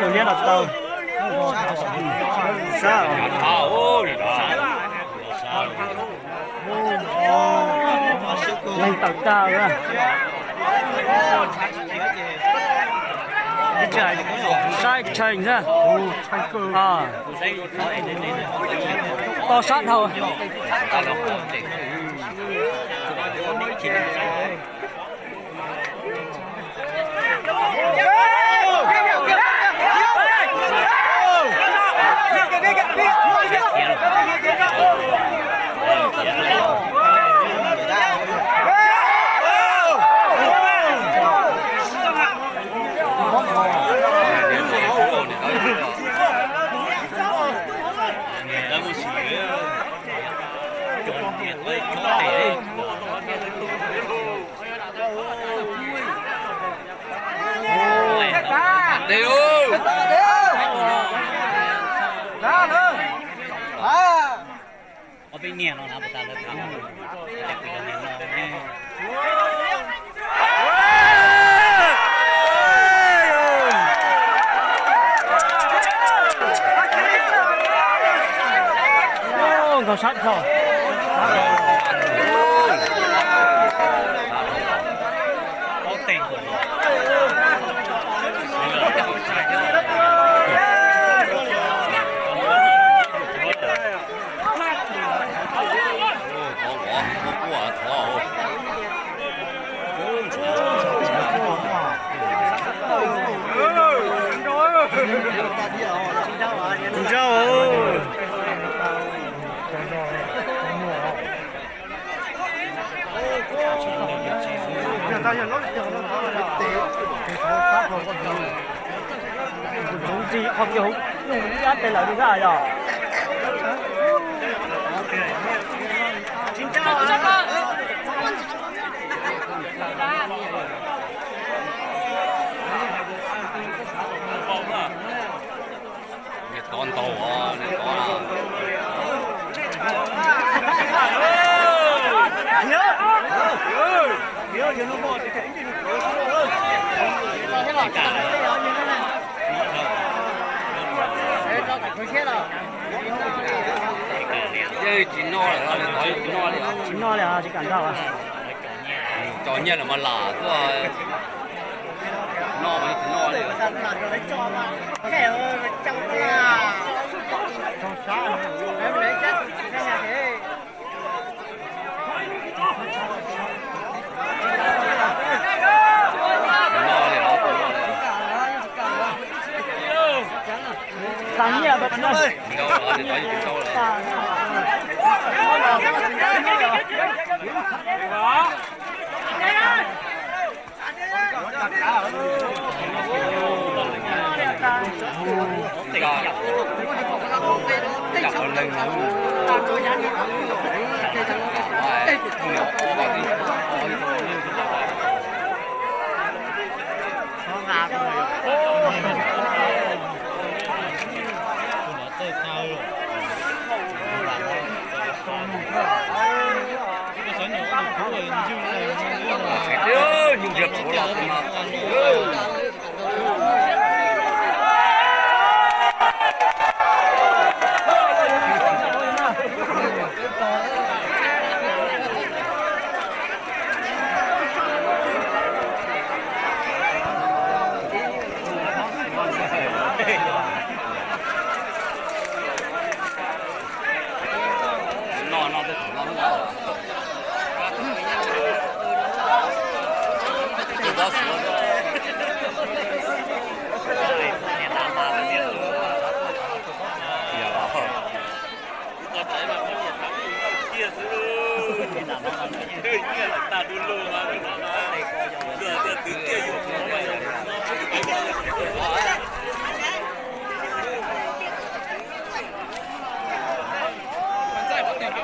Tus liab los tau. Sab. Leeg tawm tag. Saib tshee xwb. To sab dhau. Ob peb niag no na puas tas lawv tham. Nkaus sab dhau. Ntxoov ntxig qhov kiag hauv nyuj ib yam tes lawm li thiab yog. Nws tov ntau os, nws tov. Yeej tsis noj li, nws tov yeej tsis noj li. Tsis noj li, tsis kam nrog. Tso nyiaj lawm mas lam tuaj. Noj mas tsis noj li. Tsis noj li os, tsis noj li os. Tag nyiaj tau tsis noj. Tsis noj li os, tsis noj li os.